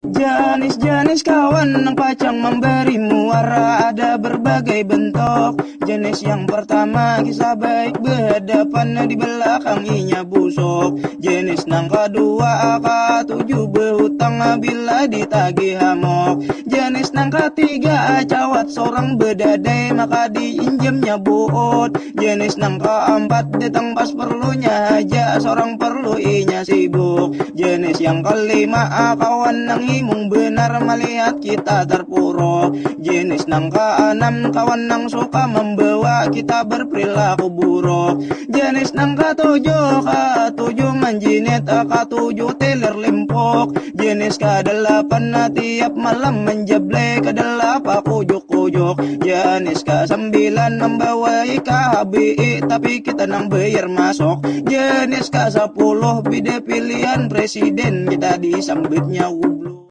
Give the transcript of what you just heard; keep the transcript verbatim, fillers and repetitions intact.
Jenis-jenis kawan nang pacang memberi muara ada berbagai bentuk. Jenis yang pertama kisah baik berhadapan, di belakang inya busuk. Jenis nang kedua katuju berhutang bila ditagih hamuk. Jenis nang ketiga cawat seorang bedadai maka diinjamnya buut. Jenis nang keempat datang pas perlunya aja, seorang perlu inya sibuk. Jenis yang kelima kawan nang himung benar melihat kita terpuruk. Jenis nang keenam kawan nang suka membawa kita berperilaku buruk. Jenis nang ketujuh katuju menjinit, katuju teler limpuk. Jenis kedelapan tiap malam menjeblek, kedelapan kujuk-kujuk. Jenis kesembilan membawai K H B I tapi kita nang bayar masuk. Jenis kesepuluh beda pilihan presiden kita disambutnya